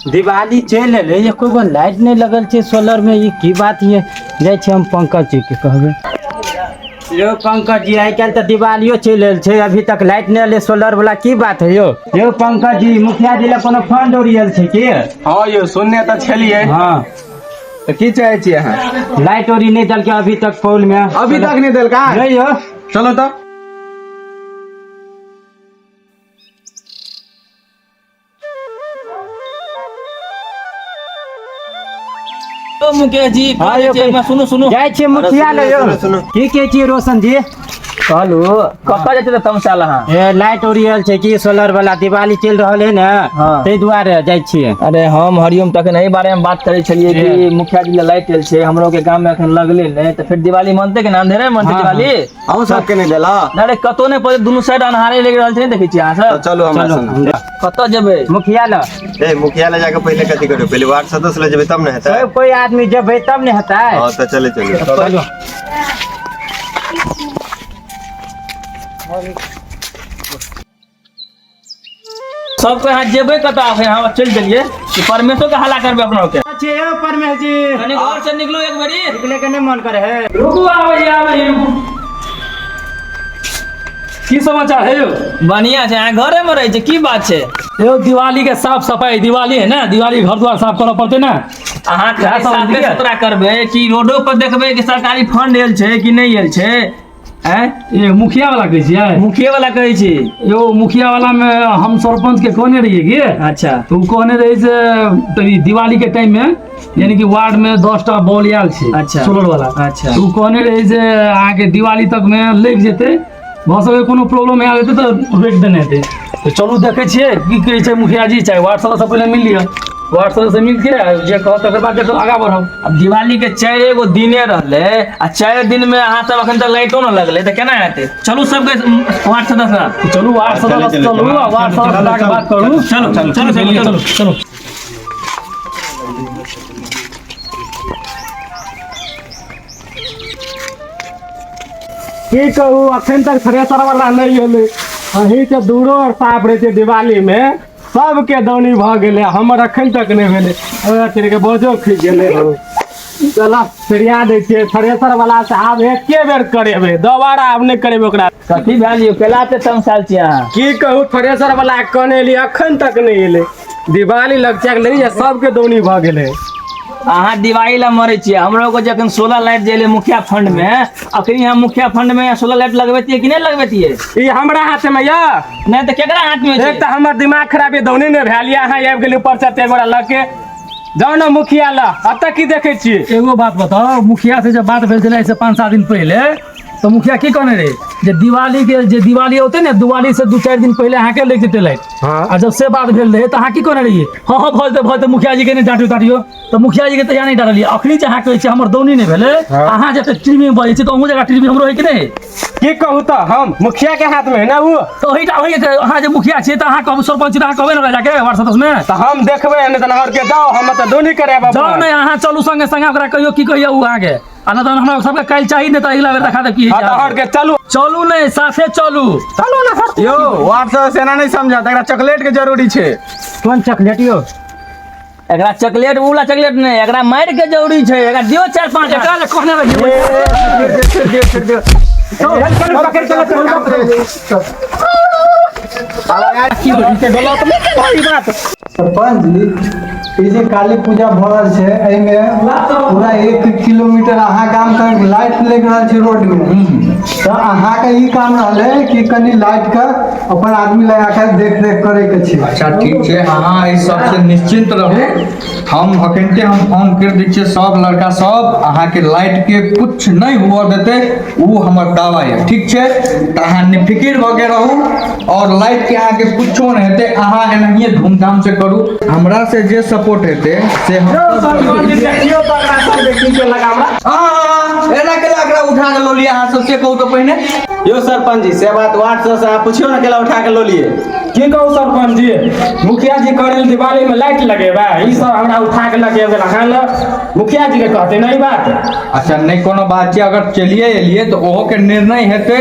दिवाली चलि एलै, एको गो लाइट नहि लगल छै सोलर में। ई की बात ये? जाइ छी हम पंकज जी के कहबै। यौ पंकज जी, आइ काल्हि तऽ दिवालियो चलि एल छै, अभी तक लाइट नहि एलै सोलर वाला, की बात है यौ? यौ पंकज जी, मुखिया जी लए कोनो फंड ओरियल छै की? हँ यौ, सुनने तऽ छलियै। हँ। तऽ की चाहै छियै अहाँ? लाइट ओरी नहि देलकै अभी तक पोल में। अभी तक नहि देलकै? नहि यौ। चलो तऽ। ओ मुकेश जी। हाँ यौ, कहियो सुनू सुनू। जाइ छियै मुखिया ले यौ। की कहै छियै रोशन जी? कहलू, कतऽ जाइ छियै तमसाल अहाँ? ए, लाइट ओरियल छै की सोलर वाला? दिवाली चलि रहल है ने। हाँ। ताहि दुआरे जाइ छियै। अरे, हम हरिओम तखन एहि बारे में बात करै छलियै कि मुखिया जी लाइट आयल छै, हमरो के गाम में एखन लगले नहि, तऽ फेर दिवाली मनते के ना? अंधेरे मनते। हाँ, दिवाली। अहूँ सबके नहि देला? अरे, कतौ नहि पड़े, दुनू साइड अन्हारे लागि रहल छै, नहि देखै छियै अहाँ तऽ सब? चलू हमरा चलो। संग। कतऽ जेबै? मुखिया ल। ए, मुखिया ले जाके पहिले कथी करबै? पहिले वार्ड सदस्य ले जेबै तब ने हेतै। सब कोई आदमी जेबै तब ने हेतै। हँ, तऽ चले चलू। चलो। सबके अहाँ जेबै कतऽ? अखन हम चलि गेलियै कि परमेश्वर के हल्ला करबै अपना के। अच्छे यौ परमेश जी। कनि घर से निकलू एक बेरी। निकले के नहि मन करे है। रुकू, आबै आबै, रुकू। की समाचार है यौ? बढ़िया छै। अहाँ घरे में रहै छै, की बात छै? यौ, दिवाली के साफ सफाई, दिवाली है ना, दिवाली घर द्वार साफ करऽ पड़तै ना। अहाँ खाली सब साफे बुझलियै? सुथरा करबै कि रोडो पर देखबै कि सरकारी फंड आयल छै कि नहि आयल छै? आँय? ये मुखिया वाला कहै छियै? मुखिये वाला कहै छी। यौ, मुखिया वाला में हम सरपंच के कहने रहियै की अच्छा। तऽ ओ कहने रही से तभी दिवाली के टाइम में, यानी कि वार्ड में 10टा बॉल आयल छै। अच्छा। सोलर वाला। अच्छा। तऽ ओ कहने रही जे अहाँके दिवाली तक में लागि जेतै, भऽ सकै कोनो प्रॉब्लम आयल हेतै तऽ रोकि देने हेतै। तऽ चलू, देखै छियै की कहै छै मुखिया जी। चाहे वार्ड सदस्य पहिले मिल लिअ, वार्ड सदस्य मिलके आ जे कहत तकर बाद देखो आगाँ बढ़ब। आब दिवाली के चारि गो दिने रहलै आ 4 दिन में अहाँ सब अखन तक लाइटो न लगलै, तऽ केना हेतै? चलू सबके वार्ड सदस्य। तऽ चलू वार्ड सदस्य, चलू आ वार्ड सदस्य जाके बात करू। चलू चलू चलू चलू। चलू चलू। की कहू, अखन तक थ्रेसर वाला नहि एलै। अहींके दूरो आओर साफ रहै छै। दिवालीमे सबके दौनी भऽ गेलै, हमर अखन तक नहि भेलै। ओकरा के बोझो खींच गेलै हौ। चलऽ, फिरिया दै छियै थ्रेसर वाला से। आब एके बेर करेबै, दोबारा आब नहि करेबै ओकरा। कथी भेल यौ? केला ते तमसाल छी अहाँ? की कहू, थ्रेसर वाला कहने एलियै, अखन तक नहि एलै। दिवाली लग गेलै, सबके दौनी भऽ गेलै। अहाँ दिवाली ला मरै छियै, हमरो को जखन सोलर लाइट जे एलै मुखिया फंड में, अखनी हम मुखिया फंड में सोलर लाइट लगबैतियै कि नहि लगबैतियै? ई हमरा हाथ में यऽ? नहि तऽ केकरा हाथ में छै? एक तऽ हमर दिमाग खराब यऽ, दौनी नहि भेल यऽ, अहाँ आबि गेली ऊपर से एते गोरा लऽ के। जाउ ने मुखिया लऽ, एतऽ की देखै छियै? एगो बात बताउ, मुखिया से जब बात भेल छलै से 5-7 दिन पहिले, तऽ मुखिया की कहने रहे जे दिवाली के जे दिवाली औते ने, दिवाली से 2-4 दिन पहिले अहाँके लागि जेतै लाइट। हाँ। आ जब से बात भेल रहे तऽ अहाँ की कहने रहियै? हँ हँ, भऽ जेतै, भऽ जेतै, मुखिया जी के नहि डाँटियो ताटियो। तऽ मुखिया जी के तहिया नहि डाँटलियै। अखनी जे अहाँ कहै छियै हमर दौनी नहि भेलै, अहाँ जते टीवी में बजै छी तऽ अहूँ जगह टीवी हमरो है कि नहि? की कहू, तऽ हम मुखिया के हाथ में है ना उ। तऽ ओहिटा ओहि अहाँ जे मुखिया छियै तऽ अहाँ कहू, सरपंच छी तऽ अहाँ कहबै ने ओकरा जाके वार्ड सदस्य में? तऽ हम देखबै, नहि तऽ नहर के जाउ, हम तऽ दौनी करेब। जाउ नहि, अहाँ चलू संगे संगे, ओकरा कहियो की कहियो उ अहाँके। आ नहि तऽ हमरा सबके काल्हि चाही, नहि तऽ अगिला बेर देखा देब की हँ, तऽ हर के चलू। चलू नहि, साथे चलू। चलू ने हर। यौ वार्ड सदस्य, एना नहि समझत, एकरा चॉकलेट के जरूरी छै। कोन चॉकलेट यौ? एकरा चॉकलेट वाला चॉकलेट नहि, एकरा मारि के जरूरी छै। एकरा दियौ चारि पाँच। एकरा जे कहने रहियै। चलू, पकड़ के चलू। सरपंच जी, ई जे काली पूजा भऽ रहल छै, एहिमे पूरा 1 किलोमीटर अहाँ गाम तक लाइट लागि रहल छै रोड मे। तऽ अहाँके ई काम रहलै कि कनि लाइट के अपन आदमी लगा के देख रेख करे के छै। अच्छा, ठीक छै, अहाँ एहि सबसँ निश्चिन्त रहू। हम अखनते हम फोन कर दै छियै, सब लड़का सब अहाँके लाइट के कुछ नहि हुअ देतै, ओ हमर दावा यऽ। ठीक छै, तऽ अहाँ निफिकिर भऽ के रहू और लाइट के अहाँके कुछो नहि हेतै। अहाँ एनाहिए धूमधाम से करू, हमरा से जे सपोर्ट हेतै से हम। देखियौ तऽ एकरा सबके की केलक हमरा। एना केला एकरा उठा के लऽ लिअ अहाँ सब, से कहू तऽ पहिने। यौ सरपंच जी, से बात वार्ड सदस्य अहाँ पुछियौ ने, केला उठा के लऽ लिए? की कहू सरपंच जी, मुखिया जी करे दिवाली में लाइट लगेबै, ई सब हमरा उठा के लगे गेल। अहाँ लग मुखिया जी के कहते नहीं बात। अच्छा, नहि कोनो बात छै। अगर चलिए एलियै तऽ ओहो के निर्णय हेतै,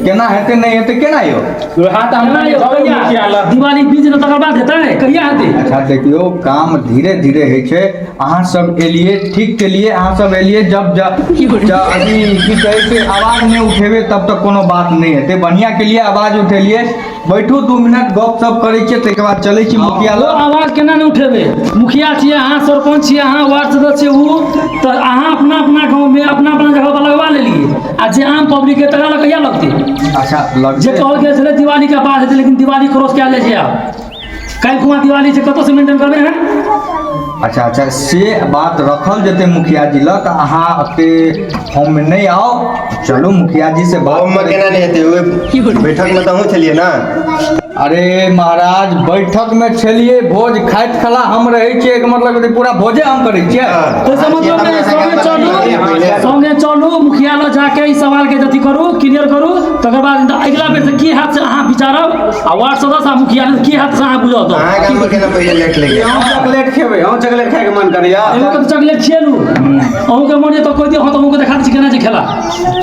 केना हेतै नहि हेतै, केना यौ? वएह तऽ हम केना यौ, जाउ कहिया? मुखिया दिवाली बीत जेतै तकर बाद हेतै, कहिया हेतै? अच्छा देखियौ, काम धीरे धीरे होइ छै। अहाँ सब एलियै, ठीक केलियै, अहाँ सब एलियै। जब जब अभी की कहै छै, आवाज नहि उठेबै तब तक कोनो बात नहि हेतै। बढ़िआँ केलियै, आवाज उठेलियै। बैठू 2 मिनट, गप सप करै छियै, ताहिके बाद चलै छी मुखिया ओ लग। आवाज केना नहि उठेबै? मुखिया छियै अहाँ, सरपंच छियै अहाँ, वार्ड सदस्य छियै ओ, तऽ अहाँ अपना अपना गाँवमे अपना अपना जगह पर लगवा लेलियै, आ जे आम पब्लिक के तकरा लग कहिया लगतै? अच्छा जे लगतै। कहल गेल छलै दिवाली के बाद हेतै, लेकिन दिवाली क्रॉस कयल जाइ छै। आब काल्हि खुमा दिवाली छै, कतऽसँ मेंटेन करबै अहाँ? अच्छा अच्छा, से बात रखल जेतै मुखिया जी लग। तऽ अहाँ ओते फॉर्ममे नहि आउ, चलू मुखिया जी से बात फॉर्ममे करै केना नहि हेतै? ओहि बैठकमे तऽ अहूँ छलियै ने। अरे महाराज, बैठक में छलियै, भोज खाइत खला हम रहै छियै, एकर मतलब कि पूरा भोजे हम करै छियै। ताहिसँ मतलब नहि। संगे चलू, संगे चलू, मुखिया लग जाके ई सवाल के अथी करू, क्लियर करू। तकर बाद अगिला बेर से की हैत से अहाँ विचारब, आ वार्ड सदस्य आ मुखिया की हैत से अहाँ बुझत। अहाँ गाममे केना पहिले लाइट लागि गेल? अहूँ चॉकलेट खेबै? अहूँ चॉकलेट खायके मन करैया? एगो के चॉकलेट खियेलू, अहूँके मन तऽ कहि दियौ। हँ, तऽ अहूँके देखा दै छी केना छै खेला।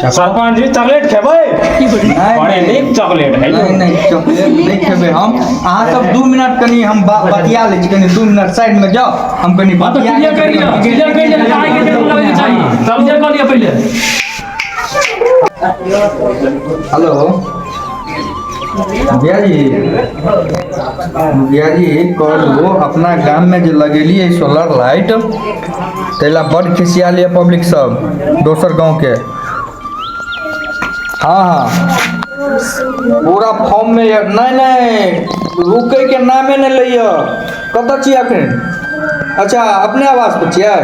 सरपंच जी, चॉकलेट खेबै? नहि, बड़े नीक चॉकलेट है। नहीं नहीं, चॉकलेट नहीं खेबै हम। अहाँ सब 2 मिनट कनि हम बतिया लै छी। कनि 2 मिनट साइड में जाओ, हम कनि हँ, तऽ बतिया क्लियर करि लिअ, क्लियर करि लिअ। आइके डेट लगैके चाही, क्लियर कऽ लिअ पहिले। हेलो मुखिया जी, मुखिया जी, कहलू अपना गाम में जे लगेलियै सोलर लाइट, ताहि ला बड खिसियाल यऽ पब्लिक सब दोसर गाँव के। हाँ हाँ, पूरा फॉर्म में यऽ। नहीं नहीं, रुकै के नामे नहि लैय। कतऽ छियै अखन? अच्छा, अपने आवास पर छियै?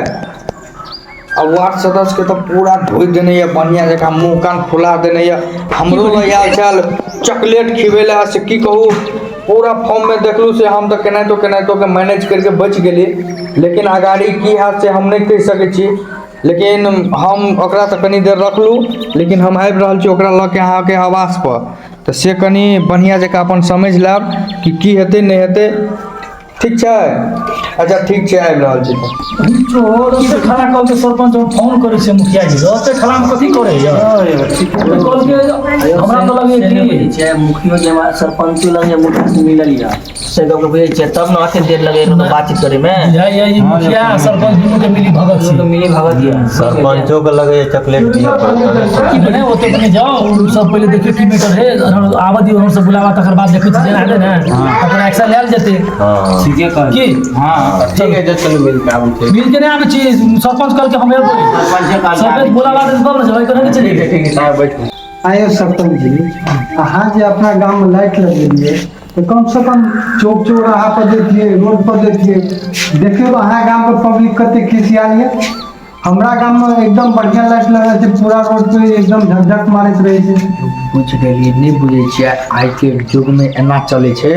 आ वार्ड सदस्य के तऽ पूरा धोइ देने यऽ, बढ़िआँ जकाँ मुँह कान फुला देने यऽ। हमरो लग आयल छल चॉकलेट खिबै लए, से की कहू, पूरा फॉर्म में देखलू से हम तऽ केनाहितो केनाहितो के मैनेज करके बचि गेली। लेकिन अगाड़ी की हैत से हम नहि कहि सकै छी। लेकिन हम ओकरा तऽ कनि देर रखलहुँ, लेकिन हम आबि रहल छी ओकरा लऽ के अहाँके आवास पर। तऽ से कनि बढ़िआँ जकाँ अपन समझि लेब कि की हेतै नहि हेतै। ठीक छै? अच्छा ठीक छै, आबि रहल छी तऽ। चोर ओते खड़ा कऽ के सरपंच हम फोन करै छियै मुखिया जी के, ओते खड़ा मे कथी करै यऽ? कहलकै हमरा तऽ लगैए से नहि कि बुझै छियै, मुखियो जे हमरा सरपंचो लग जे मुखिया से मिलल यऽ, से गप बुझै छियै तब ने अते देर लगे बातचीत करे में। बुझाइए ई मुखिया आ सरपंच दुनू के मिली भगत दुनू के छै। मिली भगत यऽ। सरपंचो के लगैए चॉकलेट दिअ पड़त। की भेलै, ओते कनि जाउ, ओ सब पहिले देखियौ की मैटर है। आबऽ दियौ, हम सब बुलावा, तकर बाद देखै छी जेना हेतै ने तकर एक्शन लायल जेतै। हँ। ठीके कहलियै। की? हँ। ठीक है, चलू मिल के आबै छी। मिल के नहि आबै छी, सरपंच कहलकै हम एबै। सरपंच बुलावा देतै तब ने जेबै, केना के चलि जेबै? ठीक है, बैठू। आयो सरपंच जी, अहाँ जे अपना गाममे लाइट लगेलियै तऽ कम से कम चौक चौराहा पर देखिए, रोड पर देखिए। देखियौ अहाँ गामके पब्लिक कते खिसियाल यऽ। हमरा गाममे एकदम बढ़िआँ लाइट लगल छै, पूरा रोड पे एकदम झकझक मारैत रहै छै। बुझि गेलियै, नहि बुझै छियै, आइके युगमे एना चलै छै।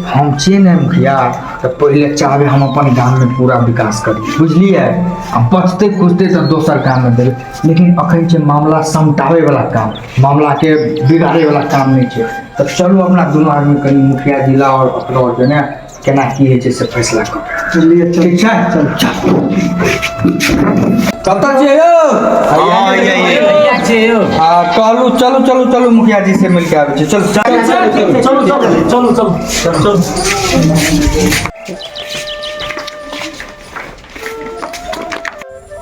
हम छियै ने मुखिया, तऽ पहिले चाहबै हम अपन गाममे पूरा विकास करी, बुझलियै? आ बचतै खुजतै तऽ दोसर गाममे देबै। लेकिन अखन छै मामला समटाबैवला काम, मामलाके बिगाड़ैवला काम नहि छै। तऽ चलू अपना दुनू आदमी कनि मुखिया जिला आओर अपना आओर जे ने केना की होइ छै से फैसला करबै। चलिए, चल। ठीक छै, चल। कतऽ छियै यौ? हँ, ये। आ कहलू, चलू चलू चलू, मुखिया जी से मिलके आबै छी। चलू चलू चलू चलू चलू चलू चलू।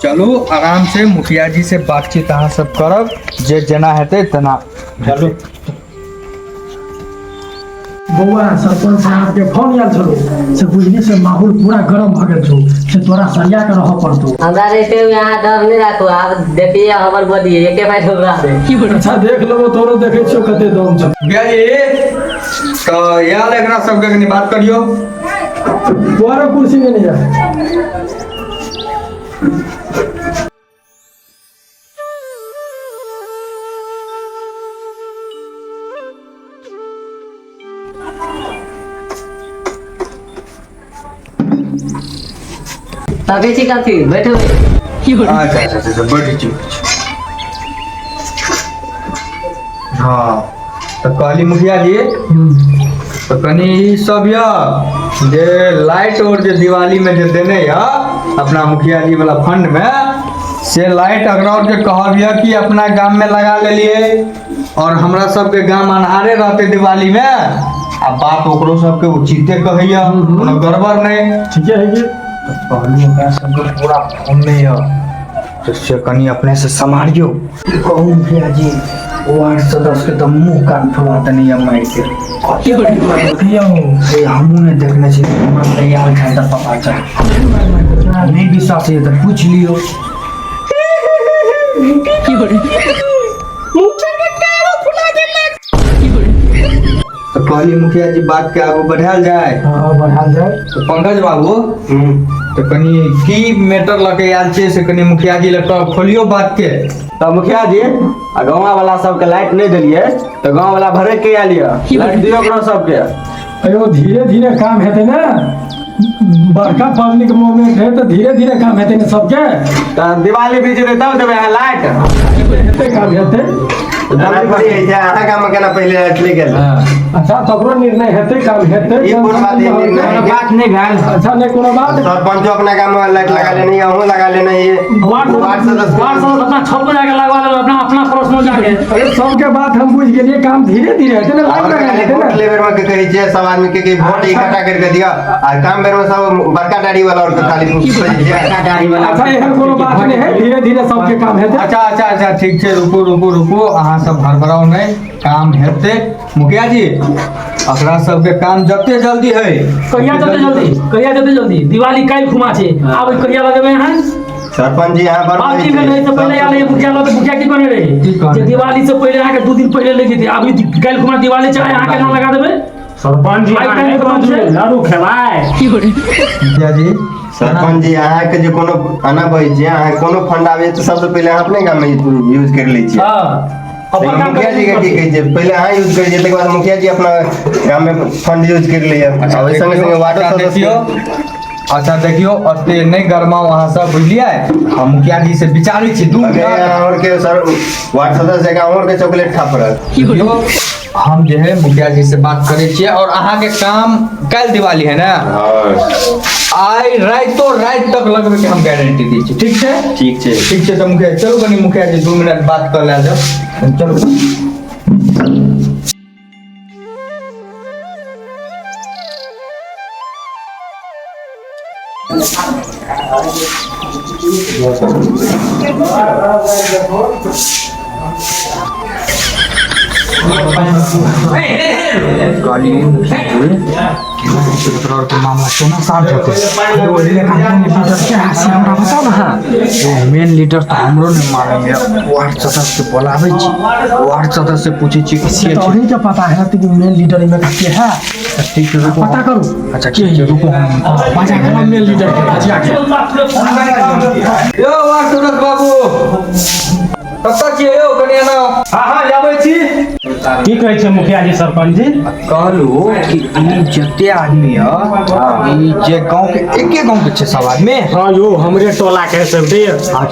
चलू आराम से मुखिया जी से बातचीत अहाँ सब करब, जे जेना हेतै तेना। चलू। बौआ, सरपंच साहब के फोन आयल छलो से बुझली से माहौल पूरा गरम भऽ गेल छौ, से तोरा सरिया के रहऽ पड़तौ। हमरा रहते हुए अहाँ डर नहि राखू। आब देखिए हमर बॉडी एके बार हमरा दे। अच्छा, देख लेबो, तोरो देखै छियौ कते दम छौ। मुखिया जी, तऽ आयल एकरा सबके कनि बात करियौ। तोरो कुर्सी में नहीं जा। तकै छी कथी? बैठू। अच्छा अच्छा अच्छा, बैठ छी। हाँ, तऽ कहली मुखिया जी, तऽ कनि ई सब यऽ जे लाइट और जे दिवाली में जे देने यऽ अपना मुखिया जी वाला फंड में से लाइट, अगर और के कहब यऽ कि अपना गाम में लगा लेलिए और हमरा सबके गाम अन्हारे रहते दिवाली में। आ बात ओकरो सबके उचिते कहैया, कोनो गड़बड़ नहि। ठीके है कि कहलू ओकरा सबके पूरा फोन में यऽ, तो से कनी अपने से सम्हारियो। कहू मुखिया जी, वार्ड सदस्य के तऽ मुंह कान फुला देने यऽ मारि के। से हमहूँ नहि देखने छी, हमरा तैयार खाइ तऽ पता चल। नहि विश्वास होइए तऽ पूछि लियौ। तऽ कहली मुखिया जी, बात के आगू बढ़ायल जाय। हाँ, बढ़ायल जाय। तऽ पंकज बाबू, तऽ कनी की मैटर लऽ के आयल छियै से कनी मुखिया जी लग कऽ खोलियौ बात के। तऽ मुखिया जी, आ गाँव वाला सबके लाइट नहि देलियै तऽ गाँव वाला भरे के आयल यऽ, लाइट दियौ ओकरो सबके। अयो, धीरे धीरे काम हेतै ने, बड़का पब्लिक मूवमेंट है तऽ धीरे धीरे काम हेतै ने सबके। तऽ दिवाली बीत जेतै तब देबै अहाँ लाइट? हेतै, काम हेतै। अहाँ गाम में केना पहिले लाइट लागि गेल? अच्छा, तकरो निर्णय हेतै, काम हेतै। ई कोन बात है, निर्णय कोनो बात नहि भेल। अच्छा, नहि कोनो बात। सरपंचो अपना गाम में लाइट लगा लेने, अहूँ लगा लेने, ये वार्ड वार्ड सदस्य वार्ड सदस्य अपना छत पर जाके लगवा लेलक, अपना अपना पर्सनल जाके। अरे, सबके बात हम बुझि गेलियै, काम धीरे धीरे हेतै ने, लाइट और लगा खाली हेतै वोट ने। लेबे में के कहै छियै सब आदमी के कि वोट इकट्ठा करके दिअ, आ काम बेर में सब बड़का दाढ़ी वाला और के खाली खोजै छियै। बड़का दाढ़ी वाला। अच्छा, एहन कोनो बात नहि है, धीरे धीरे सबके काम हेतै। अच्छा अच्छा अच्छा, ठीक छै, रुकू रुकू रुकू, अहाँ सब हड़बड़ाउ नहि, काम हेतै। मुखिया जी, एकरा सबके काम जते जल्दी है। कहिया जते जल्दी? कहिया जते जल्दी? दिवाली काल्हि खुमा छै, आब कहिया लगेबै अहाँ? सरपंच जी, अहाँ बड़ बात की भेलै से पहिले आयल रहियै मुखिया लग, तऽ मुखिया की कहने की रहे? कहने? जे दिवाली से पहिले अहाँके 2 दिन पहिले लागि जेतै। आब ई काल्हि खुमा दिवाली छै, अहाँ केना लगा देबै? सरपंच जी, आइ अहाँ काल्हि नहि खतम छै। बजबै, लड्डू खेबै। मुखिया जी। सरपंच जी, अहाँके जे कोनो आना बजै छियै, अहाँ कोनो फंड आबै तऽ सबसँ पहिले अहाँ अपने गाम में यूज कर लै छियै। हाँ, अपन काम। मुखिया जी के की कहै छियै, पहिले अहाँ यूज करै छियै, तकर बाद मुखिया जी अपना गाम में फंड यूज कर लैया, आ ओहि संगे संगे वार्डो अच्छा सदस्य। देखियौ, अच्छा देखियौ, ओते नहि गरमाउ अहाँ सब, बुझलियै? हम मुखिया जी से विचारै छी 2 अगे मिनट। अहाँ और के सर वार्ड सदस्य के अहाँ के चॉकलेट खा पड़त। देखियौ, हम जे है मुखिया जी से बात करै छियै और अहाँके काम काल्हि दिवाली है ने, आइ राइतो राति तक लगबै के हम गारंटी दै छी, ठीक छै? ठीक छै। ठीक छै, तऽ मुखिया चलू, कनी मुखिया जी 2 मिनट बात कऽ लए जाउ, चलू। कहलियै मुखिया जी, केना हेतै ओकरा आरके मामला, केना शांत हेतै? लीडर के है से हमरा बताउ ने। हाँ, मेन लीडर तऽ हमरो नहि मालूम यऽ। वार्ड सदस्य बोलाबै छी, वार्ड सदस्य से पूछै छी कि के तऽ छै। अहीँके पता है कि मेन लीडर एहिमे के है। ठीक छै, रुकू। पता करू। अच्छा, ठीक छै, रुकू हम। बजा के मेन लीडर के, बजा के। यौ वार्ड सदस्य बाबू, कतऽ छियै यौ? कनि एना आउ। हाँ हाँ, आबै छी। की कहै छै मुखिया जी, सरपंच जी? कहलू कि ई जते आदमी यऽ, ई जे गाँव के, एके गाँव के छै सब आदमी? हाँ यौ, हमरे टोला के सब डे,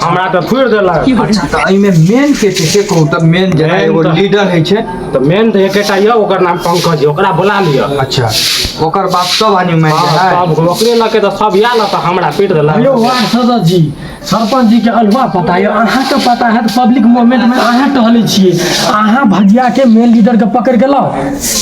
हमरा तऽ थोड़ि देलक। अच्छा, तऽ एहिमे मेन के छै से कहू तऽ, मेन जेना मेन एगो तऽ- लीडर होइ छै। तऽ मेन तऽ एकेटा यऽ, ओकर नाम पंकज यऽ, ओकरा बोला लिअ। अच्छा, ओकर बात सब आदमी मानि हाँ, जाइ? सब ओकरे लऽ के तऽ सब आयल, तऽ हमरा पीट देलक। यौ वार्ड सदस्य जी, सरपंच जी के अलुआ पता यऽ, अहाँके पता है तऽ पब्लिक मूवमेंट में अहाँ टहलै छियै, अहाँ भजिया के मेन लीडर के पकड़ के लाउ।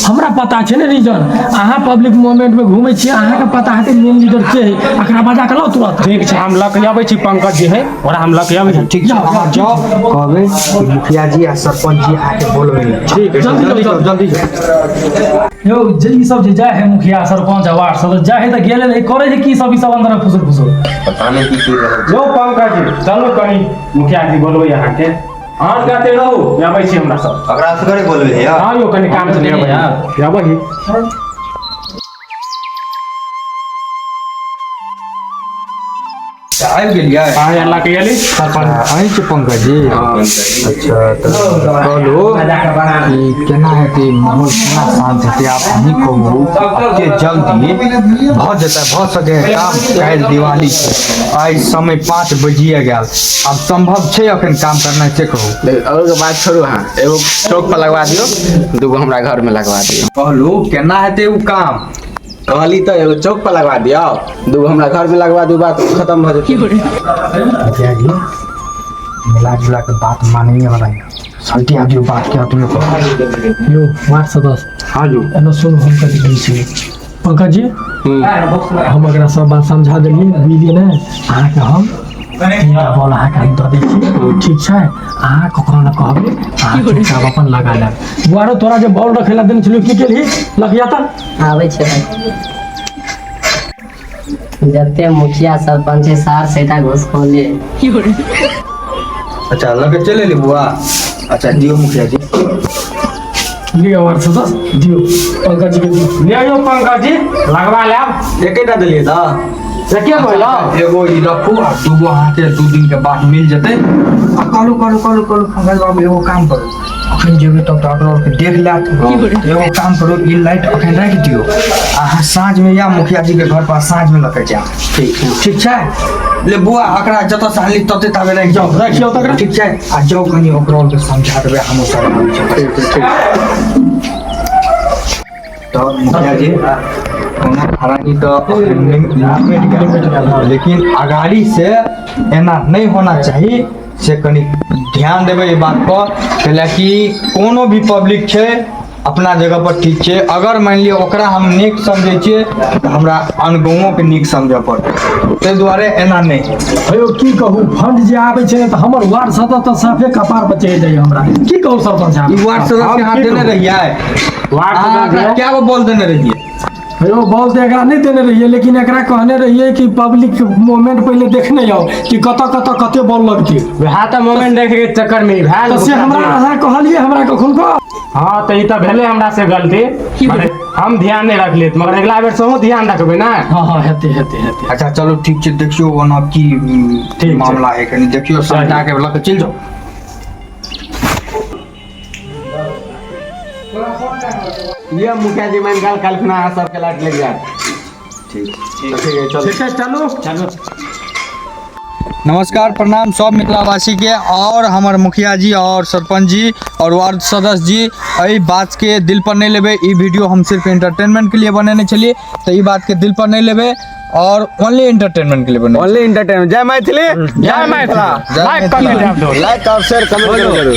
हमरा पता छै ने रीजन, अहाँ पब्लिक मूवमेंट में घूमै छियै, अहाँके पता हेतै मेन लीडर के है, एकरा बजा के लाउ तुरंत। ठीक छै, हम लऽ के अबै छी, पंकज जी है, ओकरा हम लऽ के अबै छी। ठीक छै, अहाँ जाउ, कहबै कि मुखिया जी आ सरपंच जी अहाँके बोलबै लए। ठीक है। जल्दी जल्दी जाउ। जाउ, जल्दी जाउ। यौ, जे ई सब जे जाइ है मुखिया सरपंच आ वार्ड सदस्य जाइ है तऽ गेले रहै, करै है की सब ई सब अंदर में फुसुर फुसुर? पता नहि की की रहल। यौ पंकज जी, चलू कनी, मुखिया जी बोलबै अहाँके। अहाँ कहते रहू, अबै छी हमरा सब। ओकरा असगरे बोलबै है? हाँ यौ, कनी काम छै, अबै अबै ही। आबि गेलियै? हाँ, यहाँ लऽ के एली सरपंच। अहीं छी पंकज जी? अच्छा, तऽ कहलू कि केना हेतै माहौल, केना शांत हेतै, आप अहीं कहू। के जल्दी भऽ जेतै, भऽ सकै है काम? काल्हि दिवाली छै, आइ समय 5 बजिए गेल, आब सम्भव छै अखन काम करनाइ, से कहू। और के बात छोड़ू, अहाँ एगो चौक पर लगवा दियौ, दूगो हमरा घर में लगवा दियौ। कहलू केना हेतै ओ काम? कहली तऽ एगो चौक पर लगवा दियौ, दूगो हमरा घर में लगवा दियौ, बात खत्म भऽ जेतै। मुखिया जी, मिला जुला के बात मानने वाला है। सल्टी आबि दियौ बात के अपने को। यो वार्ड सदस्य। हाँ जो एना सुनू, हम कथी कहै छी पंकज जी, हम एकरा सब बात समझा देलियै, बुझलियै ने? अहाँके हम 3टा बॉल अहाँके हम दऽ दै छी, ठीक छै? अहाँ ककरो ने कहबै, अहाँ चुपचाप अपन लगा लेब। बुआरो, तोरा जे बॉल रखै लए देने छलियौ, की केलही? लगिया तऽ आबै छै भाई। जते मुखिया सरपंच छै सार सैटा घुसखोले। अच्छा, लगे चलि एली बुआ। अच्छा, दियौ मुखिया जी। लिअ वार्ड सदस्य, दियौ पंकज जी के दियौ। ले यौ पंकज जी, लगवा लेब। एकेटा देलियै तऽ एके गो यौ। एगो ई रखू आ दूगो अहाँके 2 दिन के बाद मिल जेतै। आ कहलू कहलू कहलू कहलू, पंकज बाबू, एगो काम करू, अखन जेबै तब तऽ अगलो के देख लेत। एगो काम करू, ई लाइट अखन राखि दियौ, अहाँ साँझ में या मुखिया जी के घर पर साँझ में लऽ के जायब। ठीक। ठीक छै? ले बुआ, एकरा जतऽ से आनली तते ताबे राखि जाउ। राखियौ तकरा। ठीक छै, आ जाउ, कनि ओकरो के समझा देबै, हमहूँ सब आबै छी। ठीक ठीक। तऽ मुखिया जी, कोनो हरानी तऽ अखन निमटि गेल, लेकिन अगाड़ी से एना नहि होना चाही, से कनि ध्यान देबै एहि बात पर। कैलाकि कोनो भी पब्लिक छै, अपना जगह पर ठीक छै। अगर मानि लिअ ओकरा हम नीक समझै छियै तऽ हमरा अनगाँवोके नीक समझऽ पड़तै, ताहि दुआरे एना नहि हे यौ, की कहू, फंड जे आबै छै ने तऽ हमर वार्ड सदस्य तऽ साफे कपार पर चढ़ि जाइए हमरा। की कहू सरपंच साहब? ई वार्ड सदस्य के हाथ देने रहियै? वार्ड अहाँ सदस्य। एकरा कए गो बॉल देने रहियै? हेयो, बॉल तऽ एकरा नहि देने रहियै, लेकिन एकरा कहने रहियै कि पब्लिक मोमेंट पहिले देखने जाउ कि कतऽ कतऽ कते बॉल लगतै। वएह तऽ मोमेंट देखे के चक्कर में ई भेल। तऽ से हमरा अहाँ कहलियै हमरा कखन को। हाँ, तऽ ई तऽ भेलै हमरा से गलती, मगर हम ध्यान नहि रखलियै, मगर अगिला बेर से हमहूँ ध्यान रखबै ने। हाँ, हेतै हेतै हेतै। अच्छा चलू, ठीक छै। देखियौ ओना की छै। मामला है, कनि देखियौ, समझा के लऽ के चलि जाउ। लिअ मुखिया जी, मानि गेल, काल्हि खुना अहाँ सबके लाइट लागि जायत। ठीक ठीक है, चलू। ठीक छै, चलू। चलू। नमस्कार, प्रणाम सब मिथिलावासी के और हमर मुखिया जी और सरपंच जी और वार्ड सदस्य जी। एहि बात के दिल पर नहीं लेबै। ई वीडियो हम सिर्फ एंटरटेनमेंट के लिए बनेने छलियै, तऽ ई बात के दिल पर नहीं लेबै और ओनली एंटरटेनमेंट के लिए बने। Only entertainment. जय मैथिली, जय मिथिला। जय लाइक कऽ मिथिला। के जायब। लाइक और शेयर कमेंट करू जरूर।